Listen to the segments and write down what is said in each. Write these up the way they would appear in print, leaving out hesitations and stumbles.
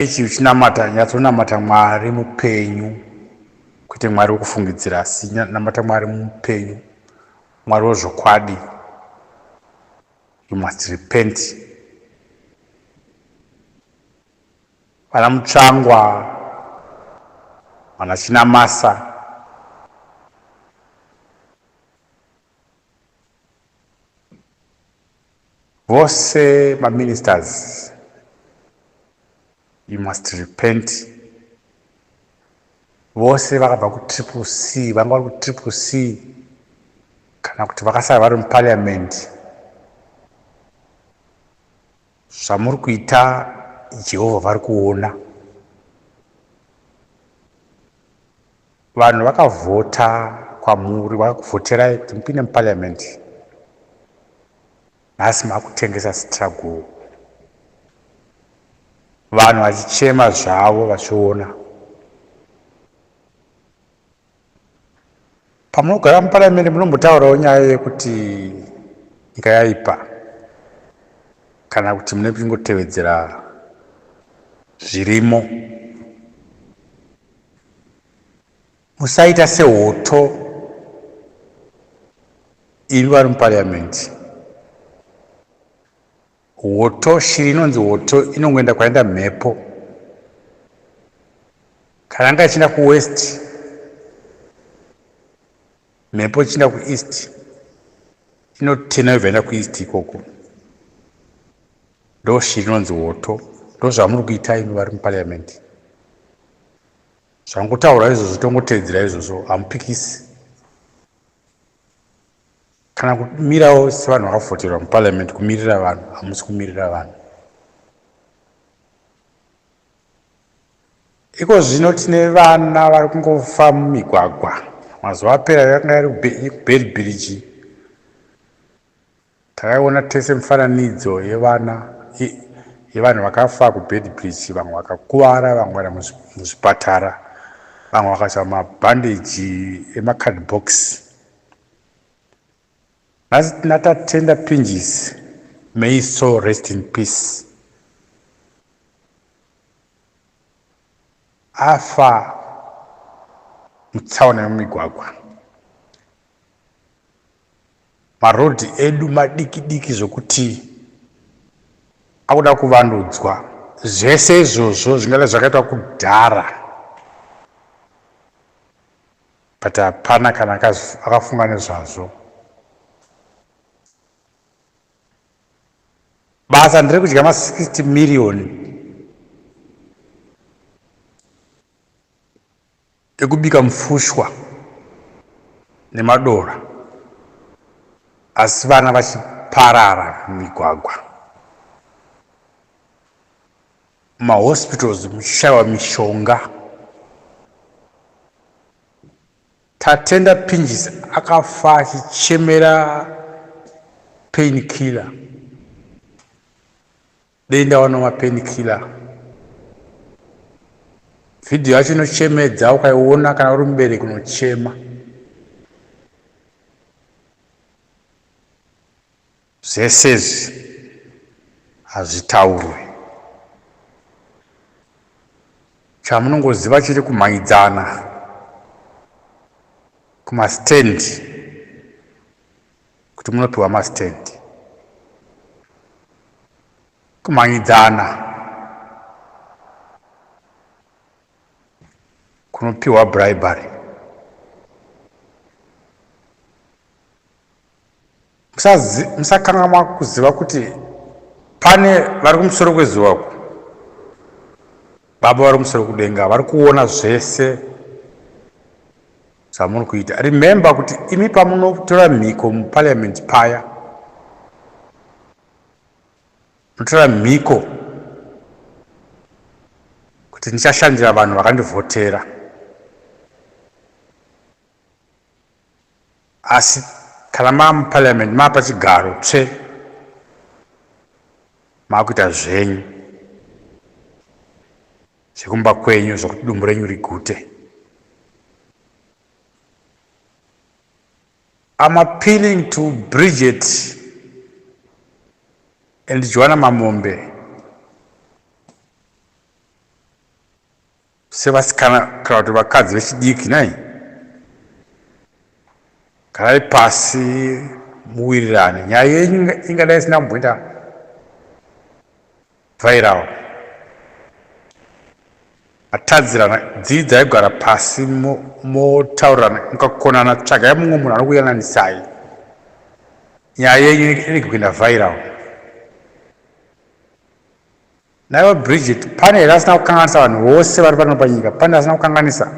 Ichi uchinamata nyatsonamata Mwari mupenyu kwete Mwari wekufungidzira asi namata Mwari mupenyu Mwari wezvokwadi you must repent vana Mutsvangwa vana Chinamasa Vose maministers you must repent. Vose vakabva kuTriple C vanga vari kuTriple C kana kuti vakasara vari muparliament zvamuri kuita Jehovha vari kuona. Vanhu vakavhota kwamuri vakakuvhoterai kuti mupinde muparliament nhasi makutengesa struggle vanhu vachichema zvavo vachiona pamunogara muparliament munombotaurawo nyaya yekuti nyika yaipa kana kuti mune kuchingotevedzera zvirimo Musaita sehoto imi vari muparliament. Hoto, shiri inonzi hoto inongoenda kwaenda mhepo. Kana yanga ichienda kuwest, mhepo ichienda kueast, inotena yobva yaenda kueast ikoko. Ndo shiri inonzi hoto. Ndozvamuri kuita imi vari muparliament. Zvangotaurwa izvozvo tongotevedzera izvozvo hamupikisi kana kumirawo sevanhu vakavhoterwa muparliament kumirira vanhu hamusi kumirira vanhu iko zvino tine vana vari kungofa mumigwagwa mazuva apera yakanga iri kubeitbridge Takaiona tese mifananidzo yevana yevanhu vakafa kuBeitbridge, vamwe vakakuvara, vamwe vari muzvipatara, vamwe vakaisa mabhandeji emacardbox. Nhasi tina Tatenda Pinjisi, may his soul rest in peace. Afa mutsaona yemumigwagwa. Maroad edu madiki diki zvekuti akuda kuvandudzwa. Zvese izvozvo zvingadai zvakaitwa kudhara but hapana kana akafunga nezvazvo. Basa nderekudya ma 60 million. Ekubika mufushwa nemadora asi vana vachiparara mumigwagwa, mumahospitals muchishaiwa mishonga. Tatenda Pinjisi akafa achichemera pain killer. Dei ndawana ma pain killer. Video yacho inochemedza ukaiona kana uri mubereki unochema. Zvese izvi hazvitaurwe. Chamunongoziva chete kumhanyidzana kumastand kuti munopiwa mastand. Kumhanyidzana kunopiwa bribery. Musakangamwa kuziva kuti pane vari kumusoro kwezuva uku, baba vari kumusoro kudenga vari kuona zvese zvamuri kuita. Remember kuti imi pamunotora mhiko muparliament paya Ndotora mhiko kuti ndichashandira vanhu vakandivhotera. Asi kana maa muparliament maa pachigaro tsve maakuita zvenyu zvekumba kwenyu zvokuti dumbu renyu rigute. I'm appealing to Bridget and Joanna Mamombe. Sevasikana kana kuti vakadzi vechidiki nhai? Garai pasi muwirirane. Nyaya yenyu ingadai isina kumboita viral. Matadzirana, dziidzai kugara pasi motaurirana, mukakonana tsvagai mumwe munhu anokuyananisai. Nyaya yenyu irege kuenda viral. Naiwe Bridget, pane here asina kukanganisa vanhu vose vari pano panyika? Pane asina kukanganisa?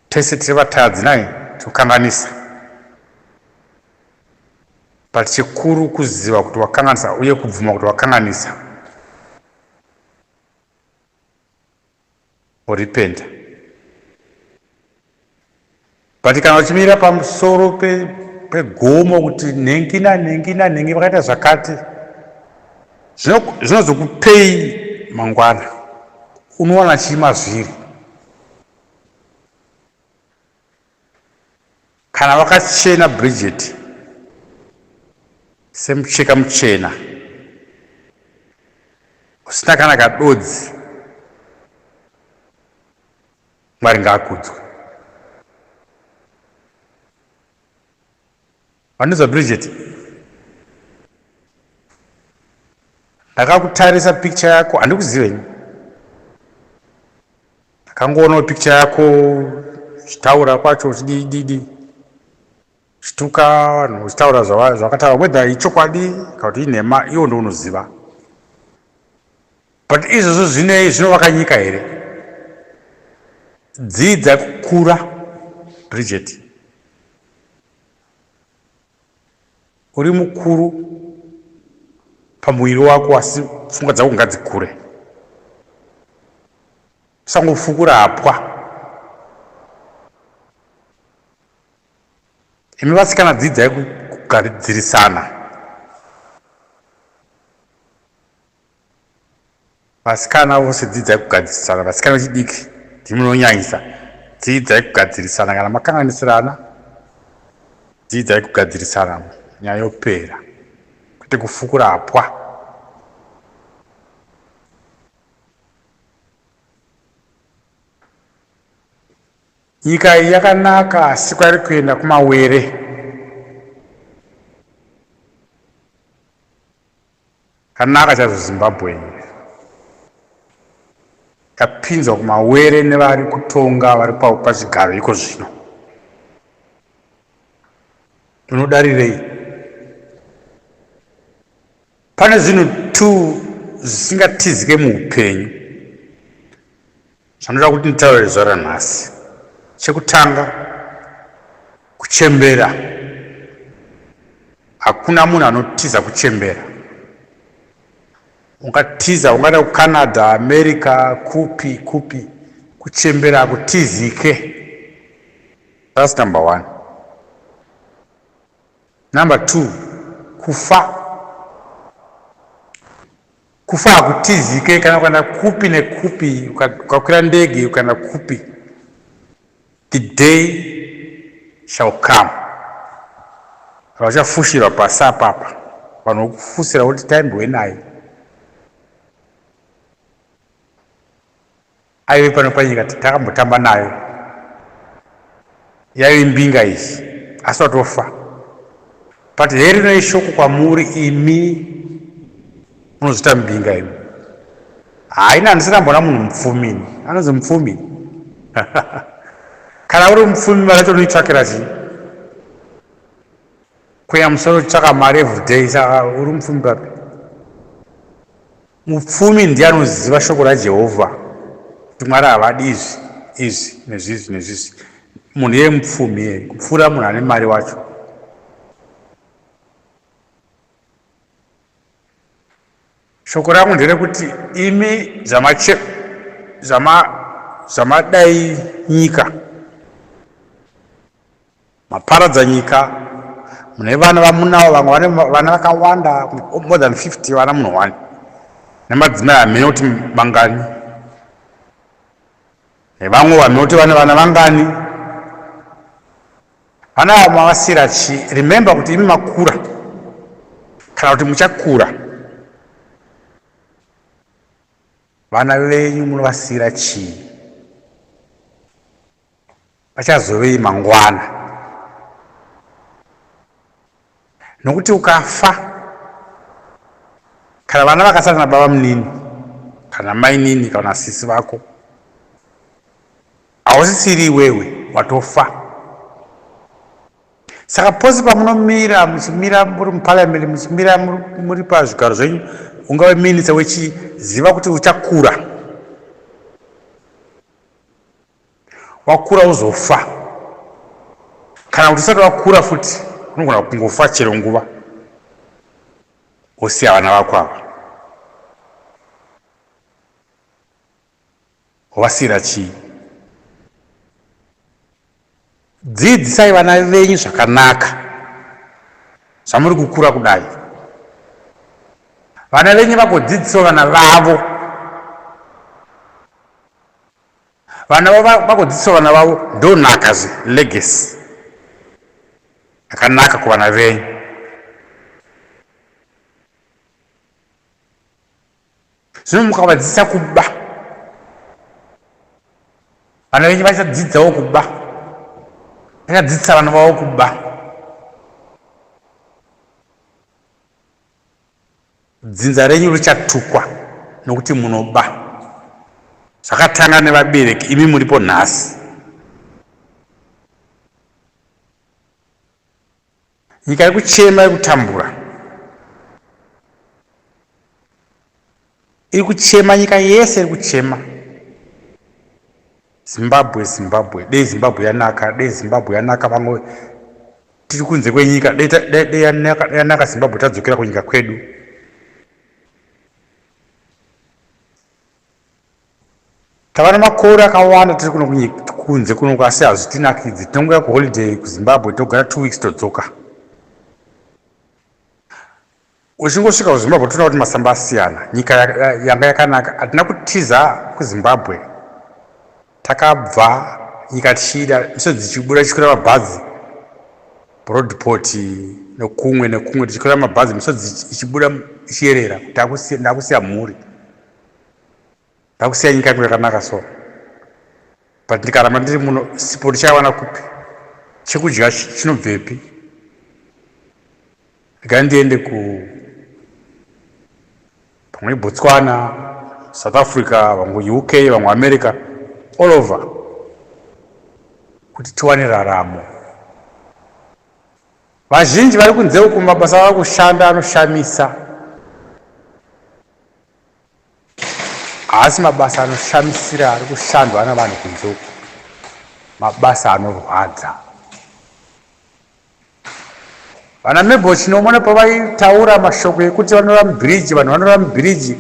Tese tiri vatadzi nai tinokanganisa. But chikuru kuziva kuti wakanganisa uye kubvuma kuti wakanganisa. Worepenta. But kana uchimira pamusoro pegomo pe kuti nhengi nanhengi nanhengi vakaita zvakati, zvinozokupei mangwana? Unowana chii mazviri? Kana wakachena Bridget semucheka muchena usina kana kadodzi, Mwari ngaakudzwe. Vandinzwa Bridget? Ndakakutarisa picture yako, handikuzive ini. Ndakangoonawo picture yako uchitaura kwacho uchidididi uchituka vanhu uchitaura zvawakataura whether ichokwadi kana kuti inhema iwo ndounoziva but izvozvo zvinei zvinovaka nyika here dzidza kukura Bridget uri mukuru pamuviri wako asi pfungwa dzako ngadzikure Usangofukura hapwa. Imi vasikana dzidzai kugadzirisana. Vasikana vose dzidzai kugadzirisana. Vasikana vechidiki ndimi munonyanyisa. Dzidzai kugadzirisana kana makanganisirana. Dzidzai kugadzirisana nyaya yopera. Kwete kufukura hapwa. Nyika iyi yakanaka asi kwairi kuenda kumawere. Kanaka chaizvo Zimbabwe iyi. Yapinzwa kumawere nevari kutonga vari pachigaro iko zvino. Unodarirei? Pane zvinhu two zvisingatizike muupenyu zvanoda kuti nditaure zuva ranhasi. Chekutanga, kuchembera. Hakuna munhu anotiza kuchembera. Ungatiza ungaenda kuCanada, America, kupi kupi, kuchembera hakutizike. That's number one. Number 2 kufa. Kufa hakutizike kana ukaenda kupi nekupi ukakwira ndege ukaenda kupi the day shall come rauchafushirwa pasi apapa vanhu vokufusira voti taimbowe naye Aive pano panyika takambotamba nayo yaive mbinga iyi asi watofa but herino ishoko kwamuri imi munozvita mbinga imi haina handisati amboona munhu mupfumi ini anonzi mupfumi kana uri mupfumi mari yacho unoitsvakira chii kwenya musoro uchitsvaka mari everyday saka uri mupfumi papi Mupfumi ndiye anoziva shoko raJehovha kuti Mwari havadi izvi, izvi, nezvizvi, nezvizvi. Munhu iyeye mupfumi iyeye kupfuura munhu ane mari wacho. Shoko rangu nderekuti imi zvamache zvama zvamadai nyika Maparadza nyika mune vana vamunawo vamwe vane vana vakawanda more than 50 vana munhu one nemadzimai hameno kuti mangani nevamwe vameno kuti vane vana vangani vana ava mavasira chii remember kuti imi makura kana kuti muchakura. Vana venyu munovasiira chii? Vachazovei mangwana? Nokuti ukafa, kana vana vakasara nababa munini kana mainini kana sisi vako, hausisiri iwewe, watofa. Saka pose pamunomira, muchimira muri muparliament, muchimira muri pazvigaro zvenyu, ungave minista wechiziva kuti uchakura, wakura uzofa, kana kuti usati wakura futi unogona kungofa chero nguva, wosiya vana vako ava. Wavasiira chii? Dzidzisai vana venyu zvakanaka zvamuri kukura kudai. Vana venyu vagodzidzisawo vana vavo. Vana vavo vagodzidzisawo vana vavo, ndonaka zve legacy yakanaka kuvana venyu. Zvino mukavadzidzisa kuba, vana venyu vachadzidzawo kuba, vachadzidzisa vana vavo kuba. Dzinza renyu richatukwa nokuti munoba. Zvakatanga nevabereki, imi muripo nhasi. Nyika iri kuchema, iri kutambura, iri kuchema, nyika yese iri kuchema. Zimbabwe, Zimbabwe, dei Zimbabwe yanaka, dei Zimbabwe yanaka. Vamwe tiri kunze kwenyika, dei yanaka Zimbabwe, tadzokera kunyika kwedu. Tava nemakore akawanda tiri kuno kunze kuno, asi hazvitinakidzi. Tinongouya kuholiday kuZimbabwe, togara 2 weeks, todzoka. Uchingosvika kuZimbabwe, toona kuti masamba asiyana. Nyika yanga yakanaka. Hatina kutiza kuZimbabwe, takabva nyika tichiida. Misodzi ichibuda, tichikwira mabhazi, Broadport nekumwe nekumwe, tichikwira mabhazi, misodzi ichibuda, ichiyerera kuti ndakusiya mhuri, ndakusiya nyika yangu yakanaka. So but ndikaramba ndiri muno, sipo ndichaiwana kupi? Chekudya chinobvepi? Regai ndiende ku pamwe Botswana, South Africa, vamwe UK, vamwe America, all over, kuti tiwane raramo. Vazhinji vari kunze uku, mabasa vari kushanda anoshamisa. Haasi mabasa anoshamisira ari kushandwa navanhu kunze uku, mabasa anorwadza. Vana Mebo Chinomona pavaitaura mashoko ekuti vanorara mubhiriji, vanhu vanorara mubhiriji,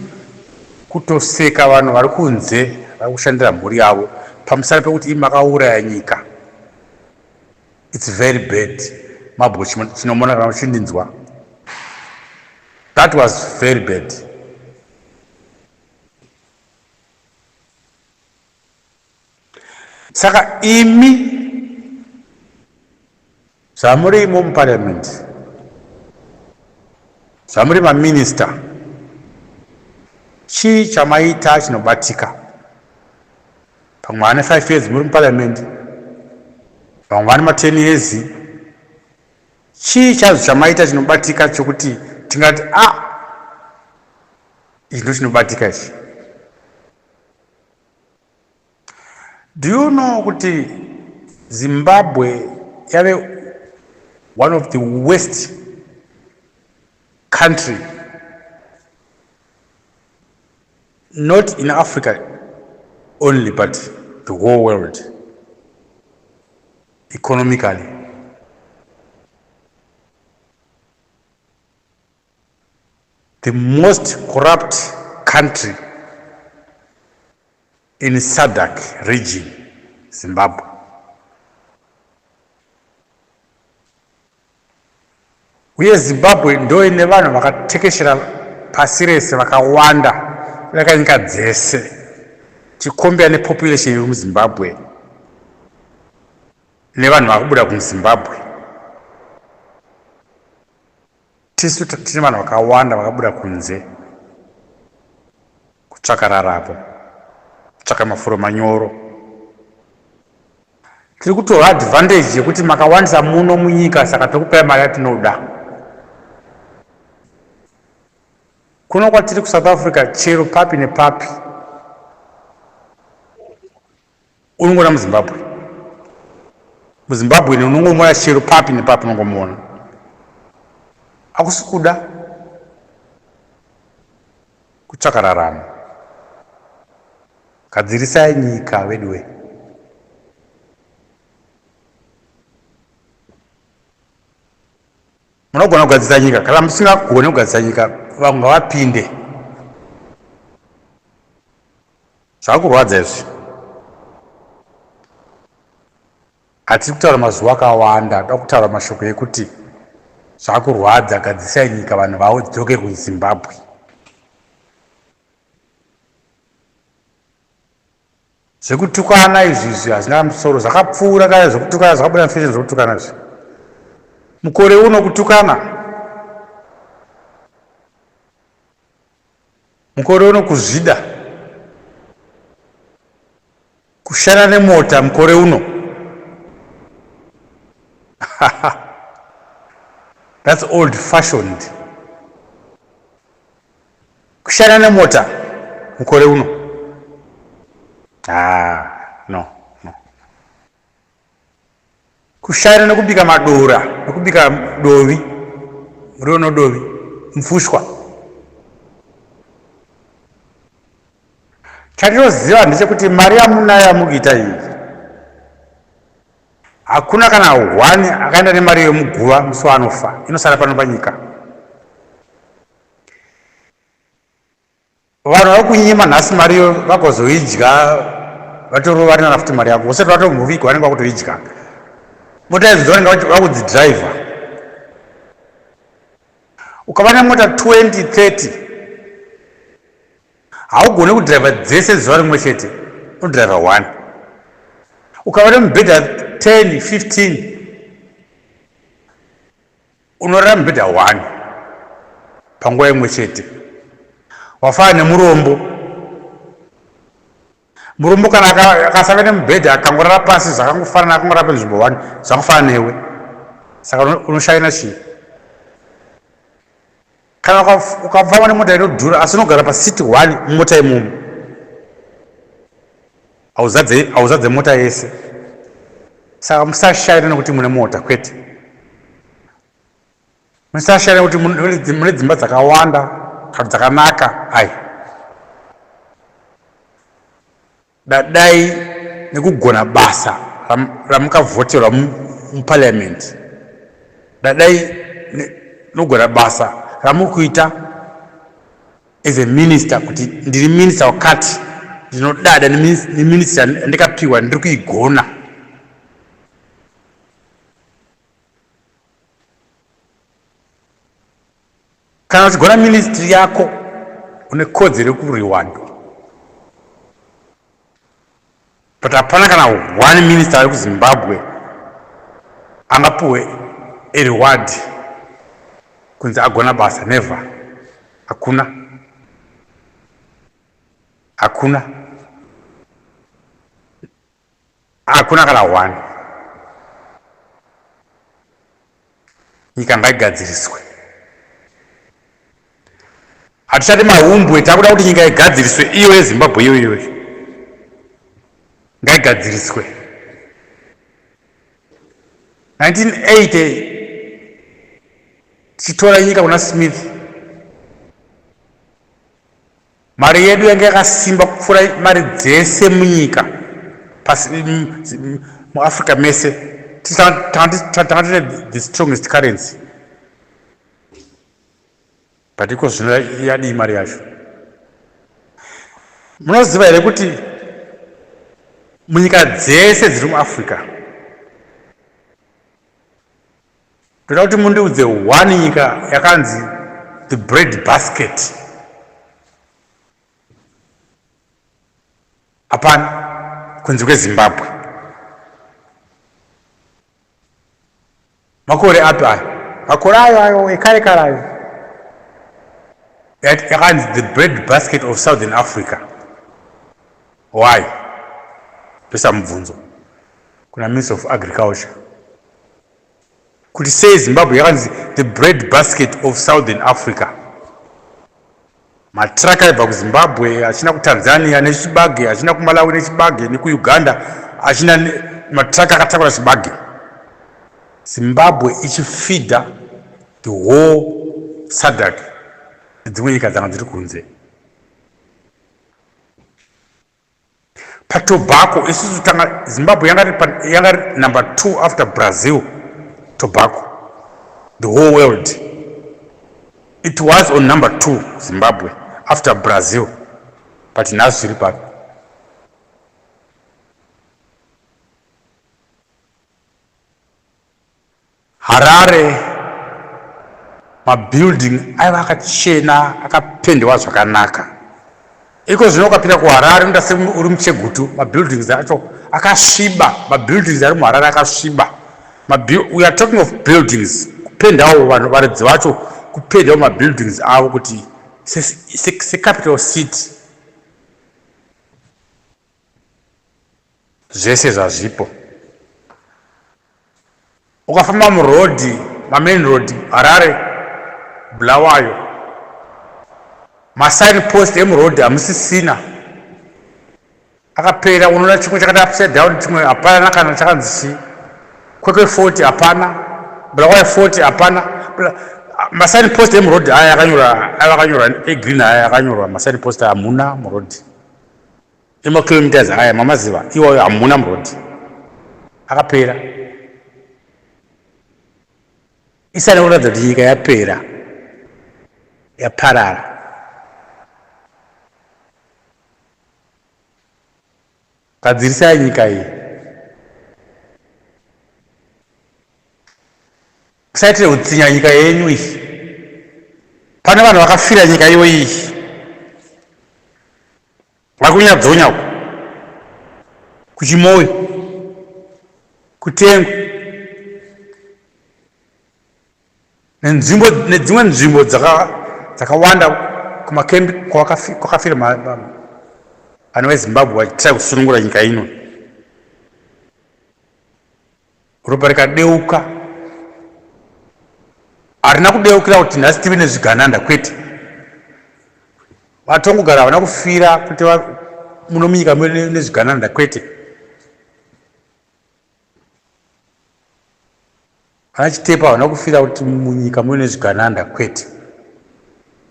kutoseka vanhu vari kunze vari kushandira mhuri yavo pamusana pekuti imi makauraya nyika. It's very bad. Mabho Chinomona, kana uchindinzwa, that was very bad. Saka imi zvamuri imo muparliament, zvamuri maminista, chii chamaita chinobatika? Pamwe vane 5 years muri muparliament, vamwe vane ma10 years. Chii chazo chamaita chinobatika chokuti tingati, a ah, ichi ndo chinobatika ichi? Do you know kuti Zimbabwe yave one of the worst country, not in Africa only but the whole world, economically? The most corrupt country in SADC region, Zimbabwe. Uye Zimbabwe ndo ine vanhu vakatekeshera pasi rese vakawanda kudarika nyika dzese. Ticompare nepopulation iri muZimbabwe nevanhu vakubuda kumuZimbabwe, tisu tine vanhu vakawanda vakabuda kunze. Tsvaka rarapo. Tsvaka mafuro manyoro. Tiri kutora advantage yekuti makawandisa muno munyika saka tokupai mari yatinoda. Kuno kwatiri kuSouth Africa chero papi nepapi unongoona muZimbabwe. MuZimbabwe unongomuona chero papi nepapi unongomuona. Hakusi kuda kutsvaka raramo. Gadzirisai nyika veduwe. Munogona kugadzirisa nyika kana musingagone kugadzirisa nyika vanhu ngavapinde. Zvakurwadza izvi. Hatiri kutaura mazuva akawanda, toda kutaura mashoko ekuti zvakurwadza gadzirisai nyika vanhu vadzoke kuZimbabwe. Zvekutukana izvi izvi hazvina musoro zvakapfuura kare zvekutukana zvakabuda mufashion zvekutukana izvi. Mukore uno kutukana. Mukore uno kuzvida. Kushanda nemota mukore uno. That's old fashioned. Kushanda nemota mukore uno. Ah, no, no. Kushanda nekubika madora, nekubika dovi, muriwo nodovi, mfushwa. Chandinoziva ndechekuti mari yamunayo yamukuita iyi hakuna kana one akaenda nemari yemuguva musi waanofa inosara pano panyika. Vanhu vari kunyima nhasi mari iyo vagozoidya vatorovanana futi mari yako usati vatomuvigwa vanenge vakutoidya mota idzi dzavanenge vakudzidriver ukava nemota 20 30 haugone kudriver dzese zuva rimwe chete unodriver one ukava nemubhedha 10 15 Unorara mubhedha one panguva imwe chete. Wafanana nemurombo. Murombo kana akasava nemubhedha akangorara pasi zvakangofanana akangorara panzvimbo one zvakangofanana newe. Saka unoshaina chii? Kana ukafamba nemota inodhura asi unogara pasiti one mumota imomo. Hauzadze hauzadze mota yese. Saka musashaina nekuti mune mota kwete. Musashaina nekuti mune dzimba dzakawanda kana dzakanaka ai. Dadai nekugona basa ramukavhoterwa muparliament. Dadai nekugona basa ramuri kuita as a minister kuti ndiri minister wakati ndinodada neministry yandikapiwa ndiri kuigona. Kana uchigona ministry yako une kodzero yekurewardwa but hapana kana one minister ari kuZimbabwe angapuwe a reward kunzi agona basa never hakuna hakuna hakuna kana one nyika ngaigadziriswe hatichadi mahumbwe takuda kuti nyika igadziriswe iyo yezimbabwe iyo iyoyo ngaigadziriswe 1980 tichitora nyika kuna Smith Mari yedu yanga yakasimba kupfuura mari dzese munyika pasi muAfrica mese tanga tine the strongest currency but iko zvino yadii mari yacho munoziva here kuti munyika dzese dziri muAfrica Ndoda kuti mundiudze one nyika yakanzi the bread basket. Hapana kunze kweZimbabwe. Makore api ayo? Makore ayo ayo ekare kare ayo. Yakanzi the bread basket of Southern Africa. Why? Pesa mubvunzo kuna Minister of Agriculture kuti sei Zimbabwe yakanzi the bread basket of Southern Africa. Matraka aibva kuZimbabwe achina kuTanzania nechibage, achina kuMalawi nechibage, nekuUganda achina matraka akatakura chibage. Zimbabwe ichifidha the whole SADC nedzimwe nyika dzanga dziri kunze. Patobacco isusu tanga Zimbabwe yanga iri number 2 after Brazil tobacco the whole world it was on number 2 Zimbabwe after Brazil but nhasi zviri papi? Harare mabuilding aiva akachena akapendewa zvakanaka. Iko zvino ukapinda kuHarare unoita seuri muChegutu, mabuildings acho akasviba, mabuildings ari muHarare akasviba. We are talking of buildings, kupendawo vanhu varidzi vacho kupendawo mabuildings avo kuti secapital city Zvese zvazvipo. Ukafamba muroad, mamain road, Harare, Bulawayo, masign post emuroad hamusisina akapera. Unoona chimwe chakati upside down, chimwe hapana kana chakanzi chii. Kwekwe 40 hapana, Bulawayo 40 hapana. Masign post emuroad aya akanyorwa, aya akanyorwa egreen aya akanyorwa masign post hamuna muroad. Emakilometers aya mamaziva iwayo hamuna muroad akapera. Isana kuratidza kuti nyika yapera yaparara. Gadzirisai nyika iyi. Musaitire utsinya nyika yenyu iyi. Pane vanhu vakafira nyika iyoyi. Vakunyadzonya uko kuchimoyo kutengwa nenzvimbo nedzimwe nzvimbo dzakawanda kumakembi kwakafira vana veZimbabwe vachitira kusunungura nyika ino. Ropa rikadeuka harina kudeukira kuti nhasi tive nezvigananda kwete. Vatongogara havana kufira kuti muno munyika muve nezvigananda kwete. Vana Chitepo havana kufira kuti munyika muve nezvigananda kwete.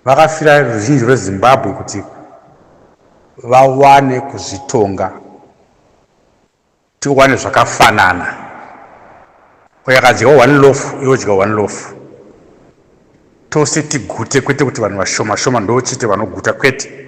Vakafira ruzhinji rweZimbabwe kuti vawane kuzvitonga. Tiwane zvakafanana. Uyo akadya one loaf iwe odya one loaf. Tose tigute kwete kuti vanhu vashoma shoma ndo chete vanoguta kwete.